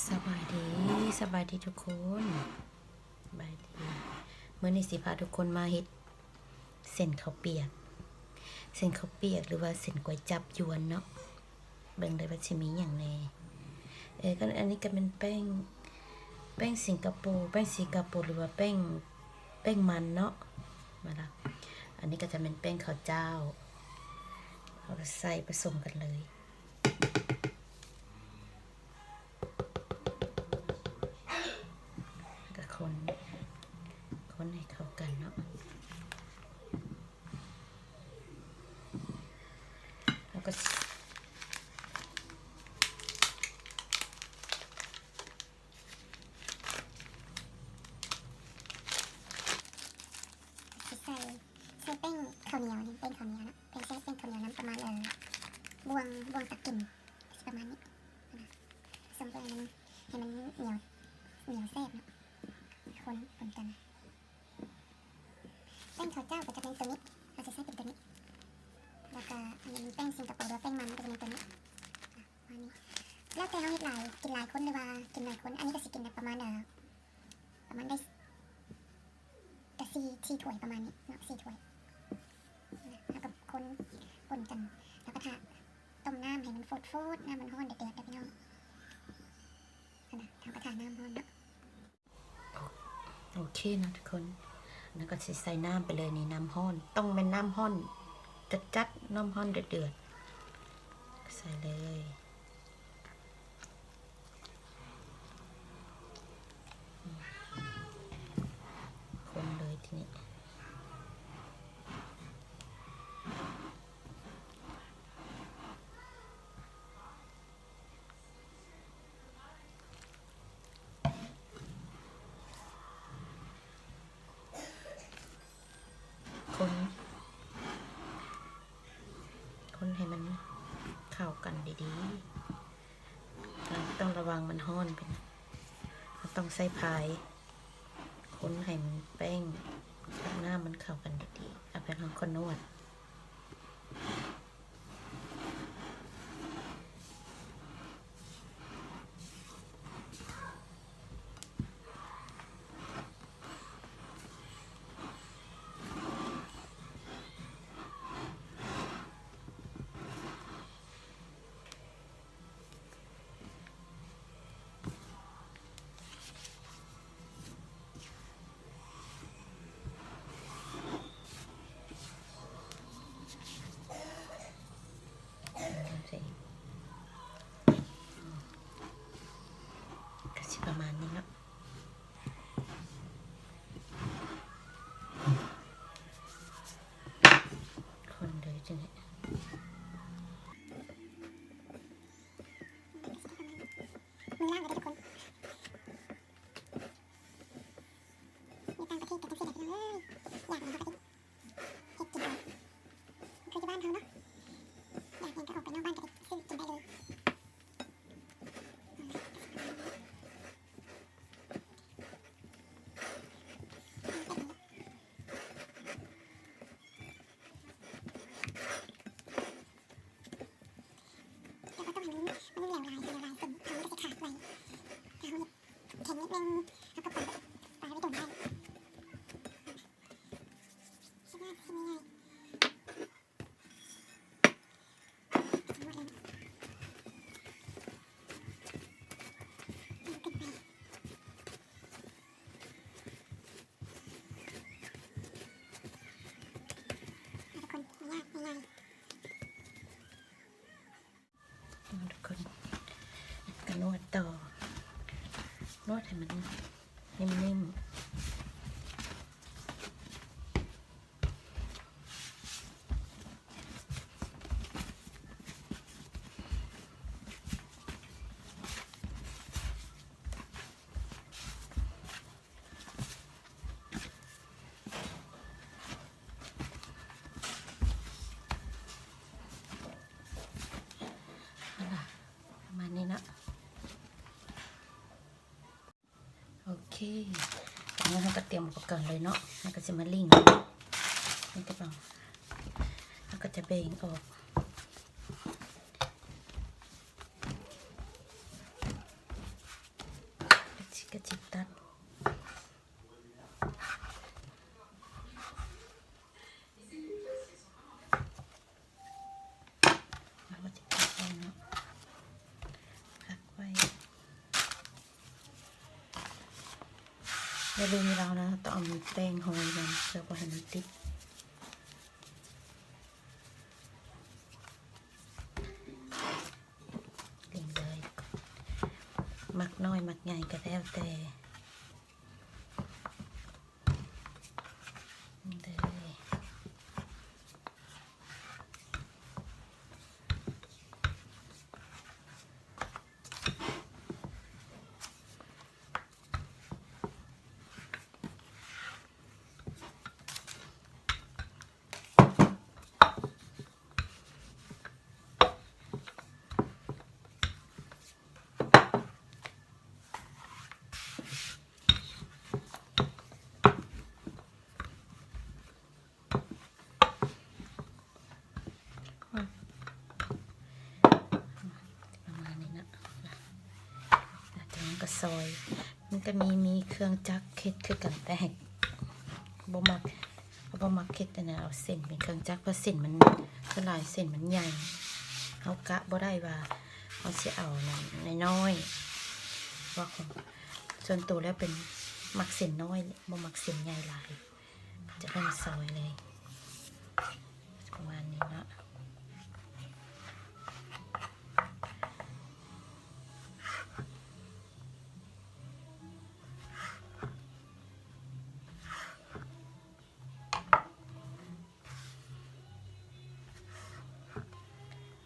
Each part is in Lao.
ສະບາຍດີ, ສະບາຍດີທຸກຄົນ, ສະບາຍດີ. ມື້ນີ້ຊິພາທຸກຄົນມາເຮັດເສັ້ນເຂົ້າປຽກ, ເສັ້ນເຂົ້າປຽກ ຫຼືວ່າເສັ້ນກວຍຈັບຢວນເນາະ. ເບິ່ງເດີວ່າຊິມີຫຍັງແດ່. ເອີ ກໍອັນນີ້ກໍແມ່ນແປ້ງ, ແປ້ງສິງກະໂປ, ແປ້ງສິງກະໂປ ຫຼືວ່າແປ້ງ, ແປ້ງມັນເນາະ, ແມ່ນລະ. ອັນນີ້ກໍຈະແມ່ນແປ້ງເຂົ້າເຈົ້າ, ເຮົາກໍໃສ່ປະສົມກັນເລີຍ. ແລ້ວກໍຄົນ, ຄົນໃຫ້ເຂົ້າກັນເນາະ. ແລ້ວກໍ ຊິໃສ່, ໃສ່ແປ້ງເຂົ້າໜຽວນີ້, ແປ້ງເຂົ້າໜຽວນະ, ແປ້ງ, ໃສ່ແປ້ງເຂົ້າໜຽວນຳ ປະມານ ເອີ ບ່ວງ, ບ່ວງຕັກກິນ ປະມານນີ້ນະ. ສົມເພື່ອໃຫ້ມັນ, ໃຫ້ມັນໜຽວ, ໜຽວແຊບເນາະ. ຄົນ, ຄົນກັນ. ແປ້ງເຂົ້າເຈົ້າກໍຈະເປັນໂຕນີ້, ເຮົາຈະໃຊ້ເປັນໂຕນີ້. ແລ້ວກໍອັນນີ້ແປ້ງສິງກະໂປ ຫຼືວ່າແປ້ງມັນ ກໍຈະເປັນໂຕນີ້. ປະມານນີ້. ແລ້ວແຕ່ເຮົາເຮັດຫຼາຍ, ກິນຫຼາຍຄົນ ຫຼືວ່າກິນໜ້ອຍຄົນ. ອັນນີ້ກໍຊິກິນໄດ້ປະມານ, ເອີ ປະມານໄດ້ ກະສີ່, ສີ່ຖ້ວຍປະມານນີ້ເນາະ, ສີ່ຖ້ວຍ. ແລ້ວກໍຄົນປົນກັນ, ແລ້ວກໍຖ້າຕົ້ມນ້ຳໃຫ້ມັນຟົດໆ, ນ້ຳມັນຮ້ອນເດືອດໆ ເດີພີ່ນ້ອງ. ຫັ້ນນະ, ເຮົາກໍຖ້ານ້ຳຮ້ອນເນາະ. ໂອເຄເນາະທຸກຄົນ, ແລ້ວກໍຊິໃສ່ນ້ຳໄປເລີຍນີ້, ນ້ຳຮ້ອນ, ຕ້ອງແມ່ນນ້ຳຮ້ອນຈັດໆ, ນ້ຳຮ້ອນເດືອດໆ ໃສ່ເລີຍ. ຄົນເລີຍທີນີ້. ຄົນ, ຄົນໃຫ້ມັນເຂົ້າກັນດີໆ. ຕ້ອງລະວັງມັນຮ້ອນ, ເຮົາຕ້ອງໃຊ້ພາຍ ຄົນໃຫ້ມັນແປ້ງກັບນ້ຳມັນເຂົ້າກັນດີໆ. ເອົາໄປ ເຮົາກໍນວດ. ກໍຊິປະມານນີ້ເນາະ. ຄົນເດີຈັ່ງໃດ. ມືລ້າງເດີທຸກຄົນ. ຢູ່ຕ່າງປະເທດກໍຈັ່ງຊີ້ແຫຼະພີ່ນ້ອງເອີຍ, ຢາກຫຍັງເຮົາກໍໄດ້ເຮັດກິນເອົາ, ບໍ່ຄືຢູ່ບ້ານເຮົາເນາະ, ຢາກຫຍັງກໍອອກໄປນອກບ້ານກໍໄດ້ຊື້ກິນໄດ້ເລີຍ. ແລ້ວກໍຕ້ອງໃຫ້ມັນ, ມັນແຫຼວຫຼາຍ, ແຫຼວຫຼາຍເສັ້ນ ເຮົາມັນກໍຊິຂາດໄວ. ຖ້າເຮົາເຮັດແຂງນິດໜຶ່ງ ເຮົາກໍປາດ, ປາດໄວ້ດົນໄດ້. ຊິງ່າຍ, ຊິງ່າຍ. ທຸກຄົນ ກໍນວດຕໍ່, ນວດໃຫ້ມັນ ເນັ່ມໆ. ປະມານນີ້ເນາະ. ໂອເຄ ຕອນນີ້ເຮົາກໍຕຽມອຸປະກອນເລີຍເນາະ, ເຮົາກໍຊິມາລີ້ງ ນີ້ກໍຕ້ອງ ເຮົາກໍຈະແບ່ງອອກ. ກະຊິຕັດ ເຮົາກະຊິຕັດໄວ້ເນາະ ພັກໄວ້. ຢ່າລືມເຮົານະ ຕ້ອງເອົາແປ້ງໂຮຍມັນ ເພື່ອບໍ່ໃຫ້ມັນຕິດ. ເລັງເລີຍ ມັກນ້ອຍມັກໃຫຍ່ກະແລ້ວແຕ່ ເລີຍ. ປະມານນີ້ນະ ແລ້ວຈາກນັ້ນກະຊອຍ ມັນກະມີ ມີເຄື່ອງຈັກເຮັດຄືກັນ ແຕ່ບໍ່ມັກ ເຮົາບໍ່ມັກເຮັດອັນນັ້ນ ເອົາເສັ້ນເປັນເຄື່ອງຈັກ ເພາະເສັ້ນມັນ ສ່ວນຫຼາຍເສັ້ນມັນໃຫຍ່ ເຮົາກະບໍ່ໄດ້ວ່າເຮົາຊິເອົານັ້ນນ້ອຍໆ ເພາະສ່ວນໂຕແລ້ວເປັນ ມັກເສັ້ນນ້ອຍ ບໍ່ມັກເສັ້ນໃຫຍ່ຫຼາຍ. ຈະເລີ່ມຊອຍເລີຍ ປະມານນີ້ເນາະ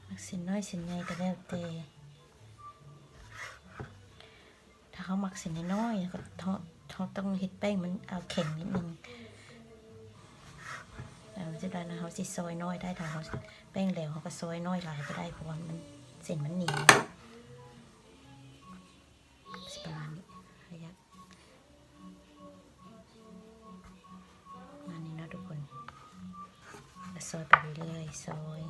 ມັກເສັ້ນນ້ອຍເສັ້ນໃຫຍ່ກະແລ້ວແຕ່. ຖ້າເຮົາມັກເສັ້ນນ້ອຍໆ ເຮົາ ເຮົາຕ້ອງເຮັດແປ້ງມັນເອົາແຂງນິດໜຶ່ງ ແລ້ວຈາກນັ້ນເຮົາຊິຊອຍນ້ອຍໄດ້ ຖ້າເຮົາແປ້ງແຫຼວເຮົາກະຊອຍນ້ອຍຫຼາຍບໍ່ໄດ້ ເພາະວ່າມັນ ເສັ້ນມັນໜຽວ ປະມານນີ້ ໄລຍະ ປະມານນີ້ເນາະທຸກຄົນ ກະຊອຍໄປເລື້ອຍໆ ຊອຍ.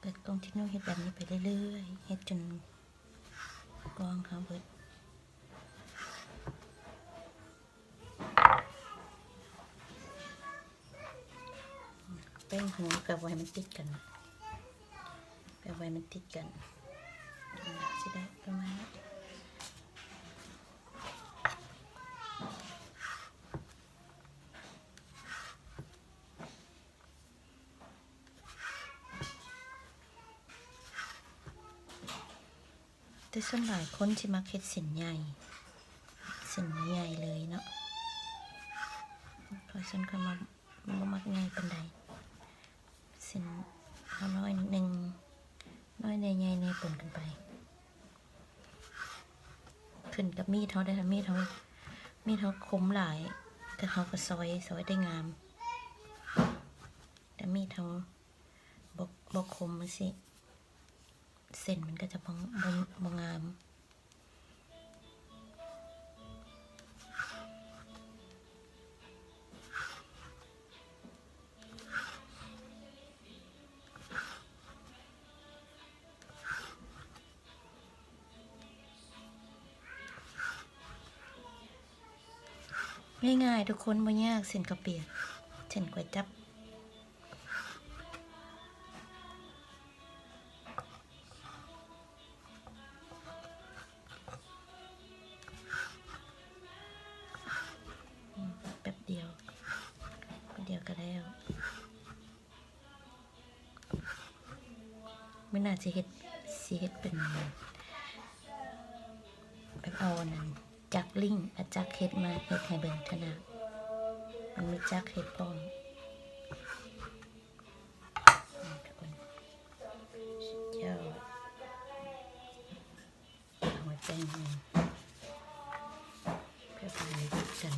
ກໍ continue ເຮັດແບບນີ້ໄປເລື້ອຍໆ ເຮັດຈົນກວ້າງເຮົາເບິດ. ແປ້ງຫົວກໍບໍ່ໃຫ້ມັນຕິດກັນ ແປະໄວ້ມັນຕິດກັນ ຊິໄດ້ປະມານນີ້. ແຕ່ສ່ວນຫຼາຍຄົນຊິມັກເຮັດເສັ້ນໃຫຍ່ ເສັ້ນໃຫຍ່ເລີຍເນາະ ເພາະຊັ້ນຂ້ອຍມັກ ມັນບໍ່ມັກໃຫຍ່ປານໃດ ເສັ້ນເຮົານ້ອຍໜຶ່ງ ນ້ອຍແດ່ໃຫຍ່ແດ່ປົນກັນໄປ ຂຶ້ນກັບມີດເຮົາເດ້ ຖ້າມີດເຮົາ ມີດເຮົາຄົມຫຼາຍ ກໍເຮົາກໍຊອຍ ຊອຍໄດ້ງາມ ແຕ່ມີດເຮົາບໍ່ ບໍ່ຄົມຈັ່ງຊີ້ ເສັ້ນມັນກໍຈະບໍ່ ບໍ່ ບໍ່ງາມ. ງ່າຍໆ ທຸກຄົນ ບໍ່ຍາກ ເສັ້ນເຂົ້າປຽກ ເສັ້ນກວຍຈັບ. ອືມ ແປັບດຽວ ແປັບດຽວກໍແລ້ວ. ມື້ໜ້າຊິເຮັດ ຊິເຮັດເປັນ ແບບເອົາອັນນັ້ນ ຈັກລິ້ງ ເອົາຈັກເຫັດມາເຮັດໃຫ້ເບິ່ງເທື່ອໜ້າ ມັນມີຈັກເຫັດພ້ອມ. ນີ້ທຸກຄົນ ສຸດຍອດ ເອົາໄວ້ແປ້ງໜຶ່ງ ເພື່ອບໍ່ໃຫ້ມັນຕິດກັນ.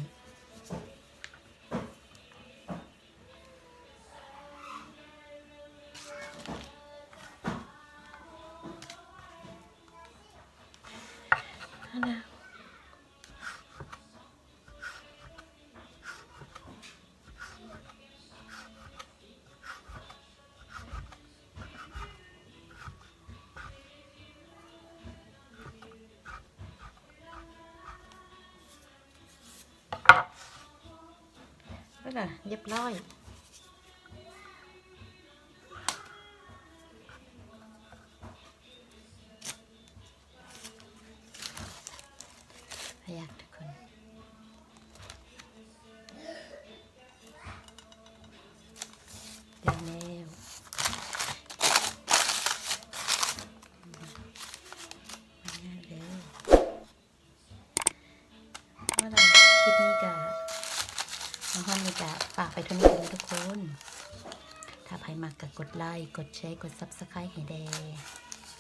ເວລາຮຽບຮ້ອຍ ພະຍາກທຸກຄົນ ໄດ້ແລ້ວ ມາເດີ. ເອົາລະ ຄລິບນີ້ກະ ມາຮອດນີ້ກະຝາກໄປເທົ່ານີ້ກ່ອນເດີທຸກຄົນ. ຖ້າໃຜມັກກະກົດໄລ ກົດແຊ ກົດ Subscribe ໃຫ້ແດ່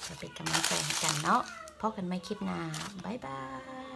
ເພື່ອເປັນກຳລັງໃຈໃຫ້ກັນເນາະ. ພົບກັນໃໝ່ຄລິບໜ້າ. ບາຍບາຍ.